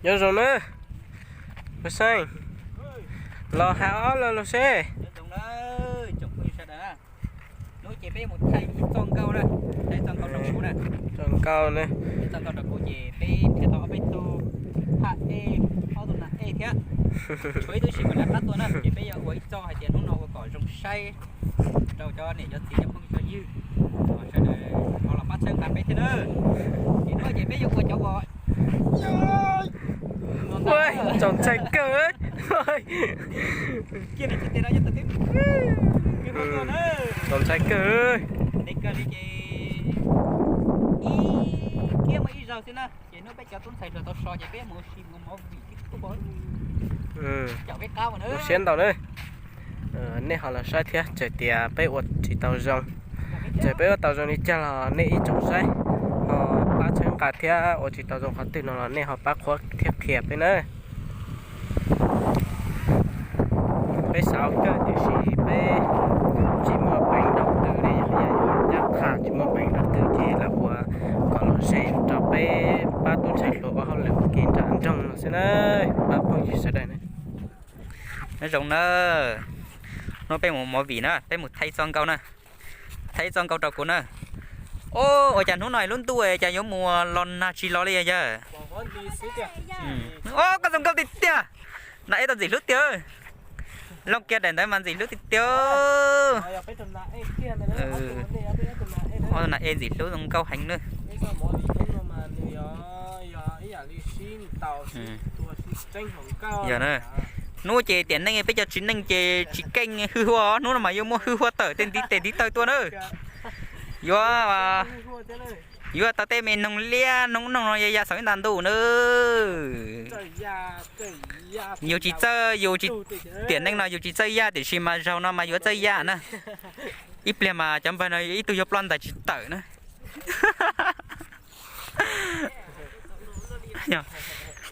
Nyob zoo na, pej xeem, los hav ob los los seb. Hnub ces peb mus thaij ib txoj nkauj na, thaij txoj nkauj rau kuv na. Txoj nkauj na, txoj nkauj rau kuv ces peb nrhiav tau ob peb tug phaj ej, ob tug nas ej thiab. Tshuav ib tug tsis kam nrog qab tuaj na, ces peb yuav ua ib txoj hais tias hnub no ua kom zoo saib rau cov niam cov txiv cov phooj cov ywg, sawv daws ho los pab txhawb nqa peb thiab na. Ces hnub ces peb yuav ua cov uas txaus ntshai kawg. Txaus ntshai kawg. Ib kiab muaj ib zaug xwb na, ces hnub peb cov tub ntxhais hluas tau so ces peb mus ua si mus movie. Ua siab ntau na. Nej ho los saib thiab, txawm tias peb ua tsis tau zoo, txawm peb ua tau zoo li cas los nej ib tsoom saib ho pab txhawb nqa thiab, ua tsis tau zoo qhov twg no los nej ho pab qhuab thiab qhia peb na. Peb xav ua kawg tiam sis peb tsis muaj peev dab tsi li, yog yog caj qha tsis muaj peev dab tsi ces lawv ua kom los ze rau peb pab tub ntxhais hluas ua hauj lwm ua ke nram nroog no xwb na, pab phooj ywg sawv daws na. Nyob zoo na, hnub peb mus movie na, peb mus thaij txoj nkauj na, thaij txoj nkauj rau kuv na. Ua cas hnub no lub ntuj cas yuav mus los nag tsis los li yawg? Koj txoj nkauj tiag tiag, nas ej tau ntxim hlub tiag. Looj kiag daim ntawd mas ntxim hlub tiag tiag. Nas ej ntxim hlub zoo nkauj heev na. Yog na, hnub ces tiam neej peb cov txiv neej ces tsis keej hwj huaj, hnub no mas yuav muaj hwj huaj tawm tej ntiv tes ntiv taw tuaj na. Yuav, yuav tau tej me noog liab noog noog no ya ya xaum ib nta ntuj na. Yus tsis txawj, yus tsis, tiam neej no yus tsis txawj yaj tiam sis mas zaug no mas yuav txawj yaj na. Ib pliag mas cov npawg no ib tug yuav ploj ntais tsis tawm na.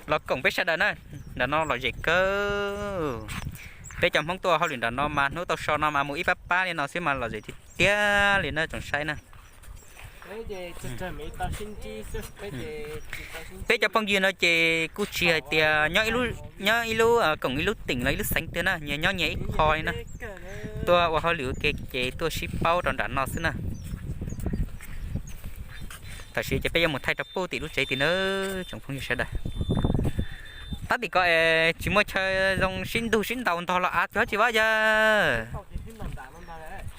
Los koom peb sawv daws na, nram no lom zem kawg. Peb cov Hmoob tuaj hauj lwm nram no mas hnub tau so no mas mus ib pab pab li no xwb mas lom zem tiag tiag li na tsoom saib na. Peb cov phooj ywg no ces kuj tsis hais tias nyob ib lub koom ib lub teem los ib lub xeev twg na, nyias nyob nyias ib qho li na. Tuaj ua hauj lwm ua ke ces tuaj sib paub rau nram no xwb na. Tam sim ces peb yuav mus thaij rau puag tim lub tsev tim na tsoom phooj ywg sawv daws. Tab tim ko es tsis muaj chaw zoo sib ntug sib ntaus ntog los av txog tsis vaj yawg.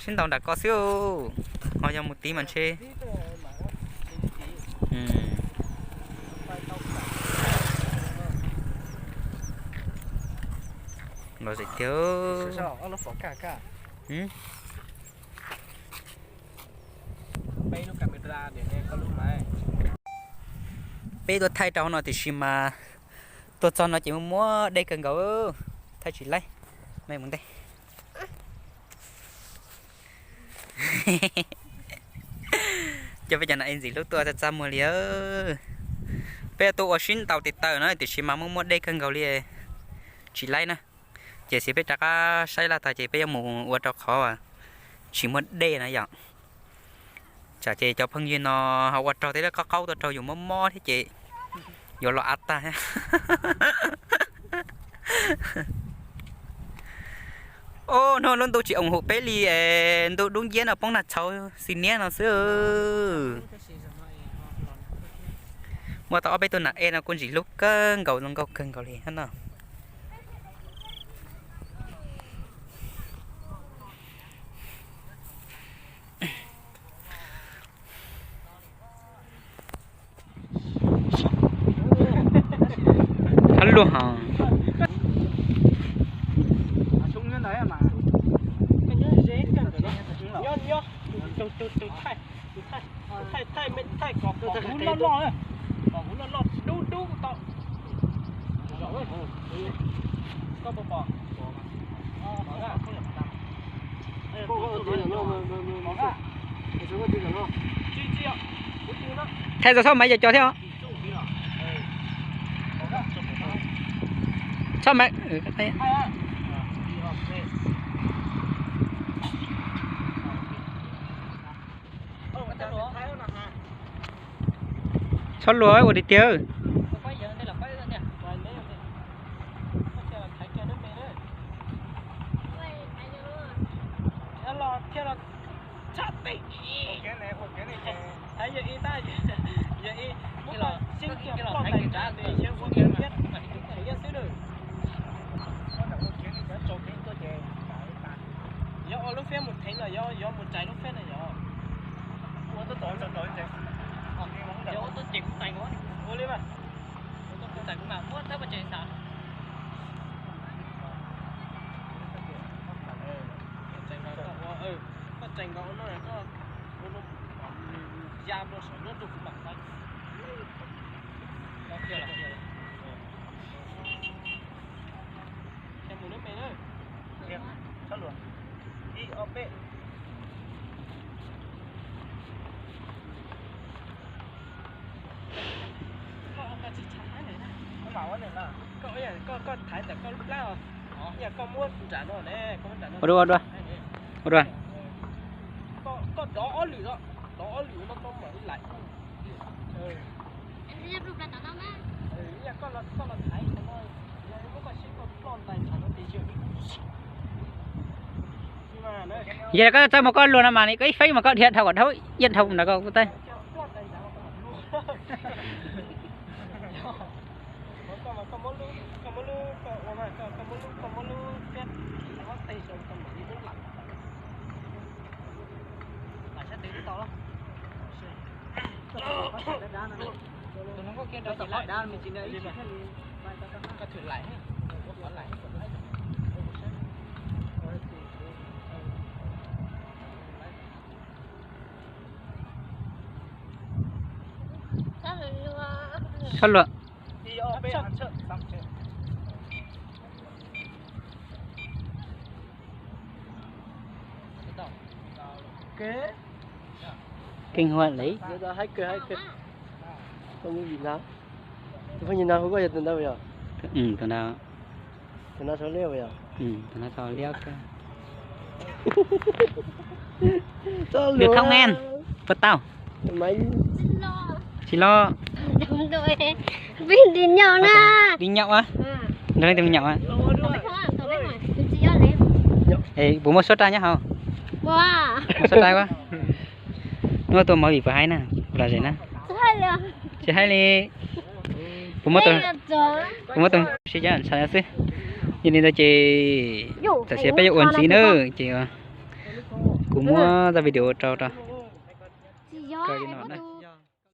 Sib ntaus nram ko xwb. Ho yog mus tid mas ntshe los zem tiag. Peb tuaj thaij rau hauv no tiam sis mas tuaj txog no ces muaj muab dej kawg nkaus, thaij tsis laib. Me mus ntej. Cov peb cov nas ej ntxim hlub tuaj txaj txaj muag li. Peb tuaj ua sib ntaus tes taw no tiam sis mas muaj muab dej kawg nkaus li, tsis laib na. Ces xiv peb rov qab saib laj tag ces peb yuav mus ua rau qhov tsis muaj dej na yom. Tsam ces cov phooj ywg no ho ua raug tej lub qaub qaub tuaj raug yus mob mob thiab ces yuav los av tag. Ub, hnub lub ntuj tsis oos hum peb li es ntuj dub nciab no poob nag tshauv xi niab no xwb. Muaj tau ob peb tug nas ej no kuj ntxim hlub kawg nkaus, zoo nkauj kawg nkaus li no. Thab luag hos. Thaij txog txhob maiv cov cov thiab. Txhob maiv. Txhob luag ua li tiag. Yog ib tab, yog ib muab los sib kiag ploj ntais nrad ces yog ua kiag thiab, yog xwb na. Yog ua lub fiab mus theev los yog, yog mus tsais lub fiab na yog. Ua tuaj ces kuv tais, ua li mas. Ua tuaj kuv tais kuv mam muab tab paj tsees xav. Koj tsees nkaus ua no, koj ua no, ya rau saum no rau kuv mam tais. Ces mus lub me na. Ib ob peb. Koj thaiv ntawm koj lub plab os. Yog koj muab nram no ne, koj muab nram no. Ua dua, ua dua. Ua dua. Koj dov ob lwm no, dov ob lwm no koj mam li laim. Yog koj los, koj los thaiv no, yog muab koj sib koj ploj ntais nram no ces yog ib. Yog koj txawj mus koj luag no mas koj ib feeb mas koj dhia dhau kom dhau ib dhau ntawd koj kuj tau. Sab luam. Keej huam li. Tus phooj ywg no hu koj yog tus ntawd yog? Tus no, tus no txho liab kawg. Được không em? Puas tau? Tsis los. Đi nhậu á? Nrog leej twg mus nhậu á? Puas muaj suab raj nyob hauv? Muaj suab raj ua. Hnub tuaj mus vim puas haib na, los zem na? Tsis haib li. Puas muaj tus, puas muaj tus sib cav ntshai xwb. Yog li ntawd ces tam sim peb yuav ua ntxiv na, ces kuv muab zaj video rau rau.